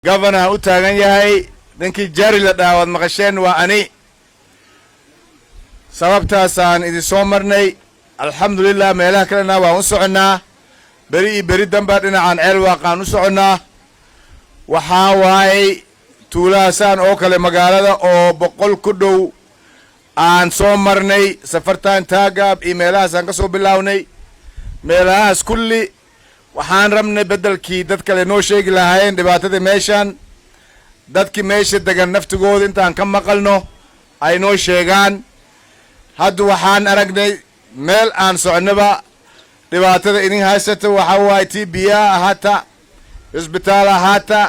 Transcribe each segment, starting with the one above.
Governor u taagan yahay ninkii Jari la dhaha waad maqasheen, waa ani. Sababtaasaan idin soo marnay. Alxamdulilah, meelaha kalena waan u soconnaa. Beri iyo beri damba dhinacaan Ceelwaaqaan u soconnaa. Waxaa waayey tuulahaasaan oo kale, magaalada oo 100 ku dhow aan soo marnay safartan. Taagaab iyo meelahaasaan ka soo bilownay. Meelahaas kulli waxaan rabnay beddelkii dad kale noo sheegi lahaayeen dhibaatada meeshan, dadkii meesha degan naftigooda intaan ka maqalno ay noo sheegaan. Hadda waxaan aragnay meel aan socnoba dhibaatada idin haysata. Waxaa waaye tii biyaha ahaata, isbitaal ahaata,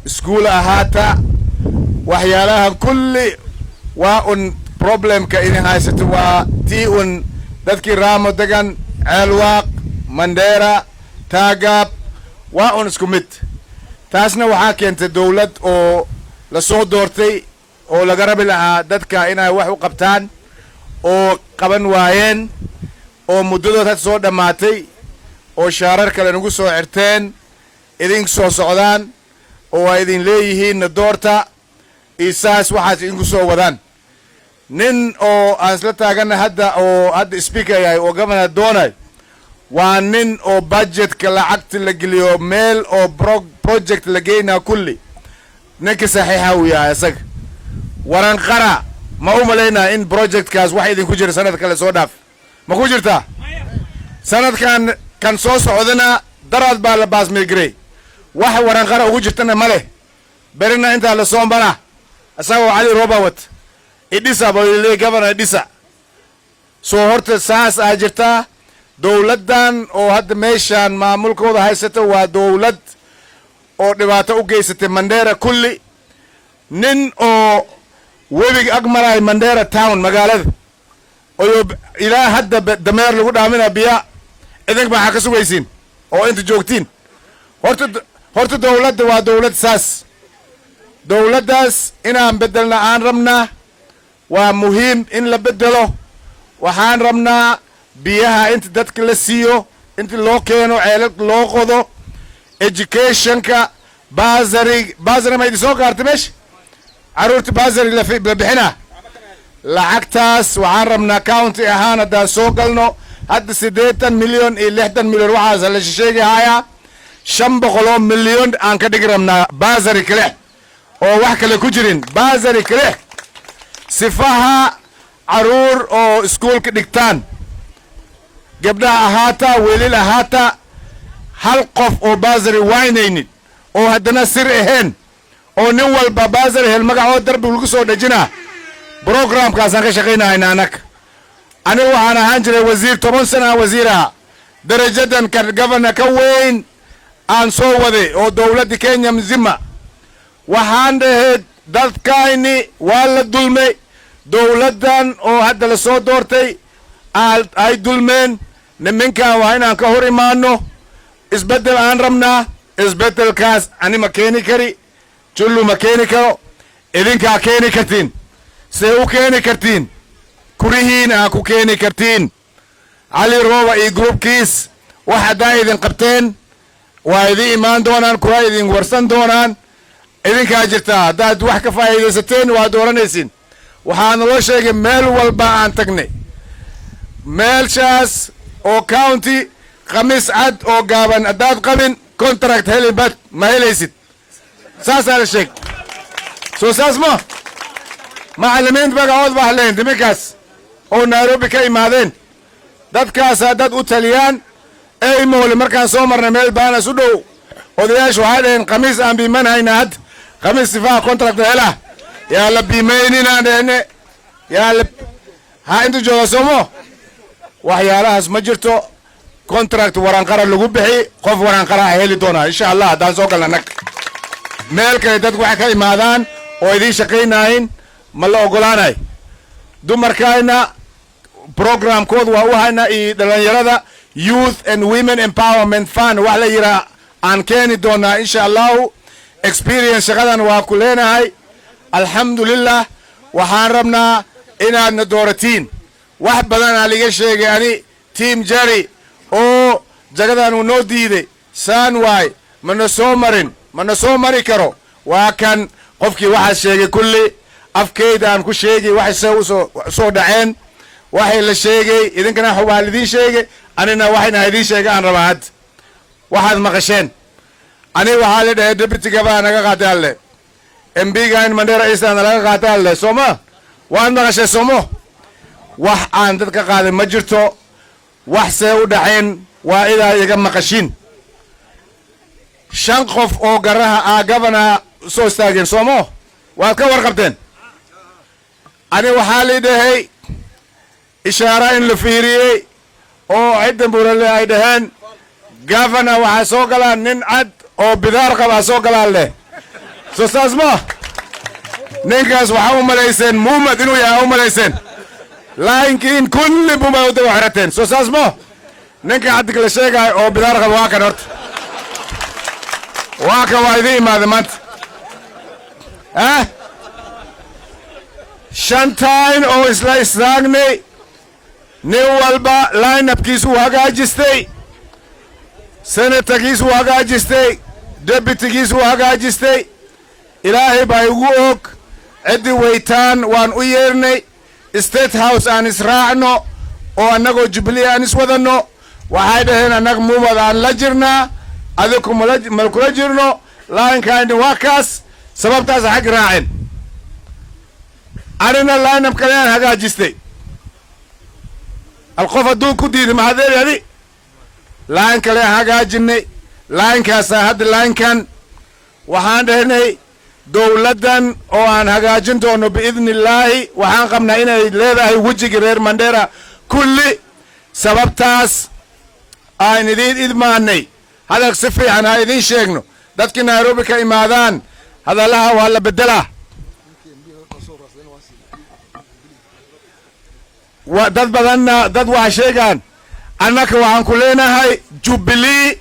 iskuul ahaata, waxyaalahan kulli waa un problemka idin haysata. Waa tii un dadkii Raamo degan, Ceelwaaq, Mandheera, Taagaab, waa un isku mid. Taasna waxaa keentay dowlad oo lasoo doortay oo laga rabi lahaa dadka inay wax u qabtaan oo qaban waayeen, oo muddadood had soo dhammaatay, oo shaarar kale nagu soo xirteen, idink soo socdaan oo ay idin leeyihiinna doorta iyo saas waxaas idinku soo wadaan. Nin oo aan isla taagana hadda oo hadda speaker yahay oo governor doonay waa nin oo budgetka lacagta la geliyo, meel oo project la geynaa kulli ninka saxiixa uu yahay isaga. Waranqara ma u malaynaa in projectkaas wax idinku jira sanad kale soo dhaaf ma ku jirtaa? Sanadkan kan soo socdana daraad baa la baasmegrey, wax Waranqara ugu jirtana ma leh. Berina intaa la soo mara isagoo Cali Roba wat idhisa balile, governor idhisa. Soo horta saas aa jirtaa. Dowladdan oo hadda meeshaan maamulkooda haysata waa dowlad oo dhibaato u geysatay Mandera kulli. Nin oo webiga ag maraay Mandera town magaalada oyo ilaa hadda dameer lagu dhaamina biya, idink maxaa ka sugaysiin oo inta joogtiin? Horta dowladda waa dowlad saas. Dowladdaas inaan beddelna aan rabnaa, waa muhiim in la beddelo. Waxaan rabnaa biyaha inta dadka la siiyo, inta loo keeno, ceelal loo qodo, educationka, bursary. Bursary ma idin soo gaartay meesha? Carruurta bursary la bixina lacagtaas waxaan rabnaa county ahaan haddaan soo galno. Hadda 80 milyan iyo 60 milyan waxaas la sheegi hayaa. 500 milyan aan ka dhigi rabnaa bursary kale oo wax kale ku jirin, bursary kale, sifaha carruur oo iskuulka dhigtaan, gabdhaha ahaata, wiilil ahaata, hal qof oo bursary waynaynin oo haddana sir ahayn oo nin walba bursary hel magacood darbi lagu soo dhejinaa. Programkaasaan ka shaqaynahayna annaga. Anigu waxaan ahaan jiray wasiir, 10 sana aan wasiir ahaa. Darajadan kan governor ka weyn aan soo waday oo dowladda Kenya mzima. Waxaan dhahayd dadkayni waa la dulmay, dowladdan oo hadda la soo doortay ay dulmeen niminkan. Waa inaan ka hor imaano, isbeddel aan rabnaa. Isbeddelkaas ani ma keeni kari, Jullu ma keeni karo, idinkaa keeni kartiin. See u keeni kartiin? Kurihiin aa ku keeni kartiin. Cali Rooba iyo groupkiis wax haddaa idin qabteen waa idin imaan doonaan, kuwa idin warsan doonaan. Idinkaa jirtaa, haddaad wax ka faa'iidaysateen waa dooranaysiin. Waxaa naloo sheegay meel walba aan tagnay meelshaas oo county, khamiis cad oo gaaban haddaad qabin contract heli bad ma helaysid. Saasaa la sheeg. Soo saas ma macallimiinta magacood ba hadleen niminkaas oo Nairobi ka imaadeen. Dadkaas haddaad u taliyaan Eymoole, markaan soo marnay meel baanas u dhow, odayaashu waxay dhaheen khamiis aan biimanhayna hadda, khamiis sifaha contract hela. Yaa la biimayninaan dhehne, yaa la ha intu jooga soomo. Waxyaalahaas ma jirto. Contract Waranqara lagu bixi, qof Waranqara a heli doonaa insha Allah haddaan soo galna nag. Meel kale dadku waxay ka imaadaan oo idiin shaqaynayin ma la ogolaanay. Dumarkayna programkooda waa u haynaa iyo dhalinyarada. Youth and Women Empowerment Fund wax la yidhaha aan keeni doonaa insha Allahu. Experience shaqadan waa ku leenahay, alxamdulilah. Waxaan rabnaa inaadna dooratiin. Wax badan aa liga sheegay ani team Jerry oo jagadan uu noo diiday, saan waay, mana soo marin, mana soo mari karo. Waa kan qofkii waxaa sheegay kulli afkeyda aan ku sheegay waxay se usoo dhaceen, waxay la sheegay. Idinkana waa lidiin sheegay, anina waxayna idiin sheegay aan rabaa. Hadda waxaad maqasheen, ani waxaa la dhahay deputy governor naga qaatay alle, MP-ga in Mandera East laga qaatay alle, sooma? Waad maqashay, soomo? Wax aan dad ka qaaday ma jirto. Wax see u dhaceen waa idaa iga maqashiin. Shan qof oo garaha ah governor soo istaageen, soomo? Waad ka warqabteen. Ani waxaa lii dhahay ishaara in la fiiriyey oo cidda burale ay dhaheen governor waxaa soo galaa nin cad oo bidaar qabaa soo galaan leh. Soo saas ma? Ninkaas waxaa u malayseen Muumad inuu yahay, u malayseen lainkiin kulli buma u daba xirateen. Soo saas ma? Ninka caddig la sheegaayo oo bidaar qaba waa kan. Horta waa kan, waa idin imaada maanta. Ah, shantain oo isla istaagnay, nin walba lineupkiisu uu hagaajistay, senatorkiisu uu hagaajistay, deputygiisu uu hagaajistay. Ilaahay baa igu og, ciddii weytaan waan u yeernay, State House aan israacno oo annagoo Jubilee aan iswadanno. Waxay dhaheen annaga Muumad aan la jirnaa, adiku mala malkula jirno. Linekayni waa kaas, sababtaas xag raaceen. Anina lineup kale aan hagaajistay. Al qof hadduu ku diiday, maxaad adi? Line kale aan hagaajinay, linekaasaa hadda linekan waxaan dhehnay dowladdan oo aan hagaajin doono biidni illaahi. Waxaan qabnaa inay leedahay wejiga reer Mandera kulli. Sababtaas aan idiin idmaanay hadal si fiican ha idiin sheegno. Dadkii Nairobi ka imaadaan hadallaha waa la beddelaa. Wa dad badanna dad waa sheegaan. Annaka waxaan ku leenahay Jubilee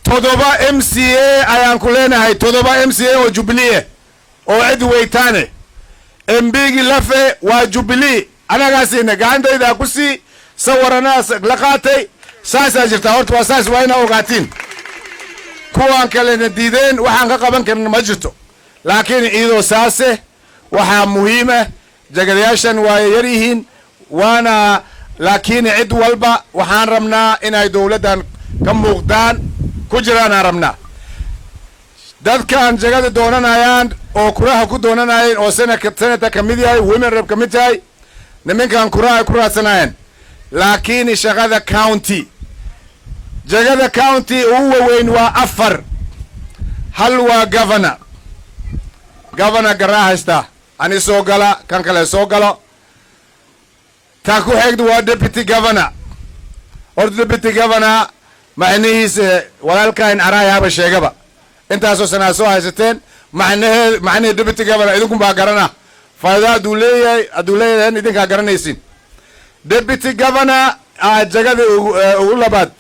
7 MCA ayaan ku leenahay, 7 MCA oo Jubilee oo cid weytaane. MP-gi Lafe waa Jubilee, annagaa siina, gacantaydaa ku sii sawaranaa la qaatay. Saasaa jirtaa. Horta waa saas, waa inaa ogaatiin. Kuwaan kalena diideen, waxaan ka qaban karna ma jirto. Laakiin iyadoo saase, waxaa muhiim ah jagadayaashan waa yar yihiin waana, laakiin cid walba waxaan rabnaa inay dowladdan ka muuqdaan, ku jiraanaan rabnaa. Dadkan jagada doonanayaan oo kuraha ku doonanayeen oo senator ka mid yahay, women rep ka mid tahay, niminkan kuraha ay ku raadsanayeen. Laakiin shaqada county, jagada county ugu waweyn waa afar. Hal waa governor. Governor garaa haystaa, ani soo gala, kan kale soo galo. Ta ku xigda waa deputy governor. Horta deputy governor macnihiisa walaalkain caraayaaba sheegaba, intaasoo sanaa soo haysateen. Macnahee, macnihii deputy governor idinkun baa garana. Faa'iido hadduu leeyahay, hadduu leeyahay, idinkaa garanaysin. Deputy governor aa jagada ugu labaad,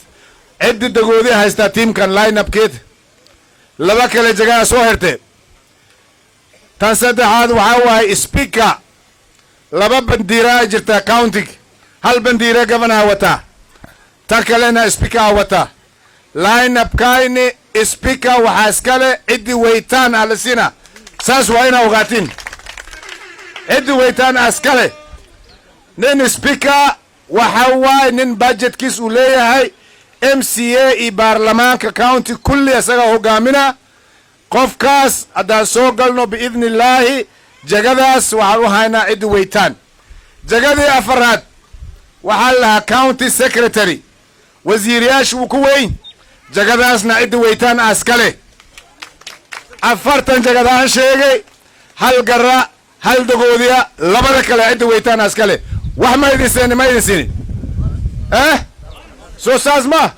ciddi dagoodi haystaa tiamkan lineupkeed. Laba kale jagaa soo xirtee. Tan saddexaad waxaa waaye speaker. Laba bandiiraa jirta countyg, hal bandiira governor wataa, tan kalena speaker wataa. Lineupkayni speaker waxaa iskale ciddii weytaan ah la siina. Saas waa inaa ogaatiin, ciddii weytaan ah iskale. Nin speaker waxa waaye nin budgetkiis uu leeyahay, MCA iyo baarlamaanka county kulli isagaa hogaamina. Qofkaas haddaan soo galno biidni illaahi, jagadaas waxaan u haynaa ciddi weytaan. Jagadii afaraad waxaa la lahaa county secretary, wasiirayaasha uu ku weyn. Jagadaasna ciddi weytaan askale. 40 jagad aan sheegay, hal gara, hal dagoodiya, labada kale ciddi weytaan askale. Wax ma idin siini, ma idin siini eh? Soo saas ma?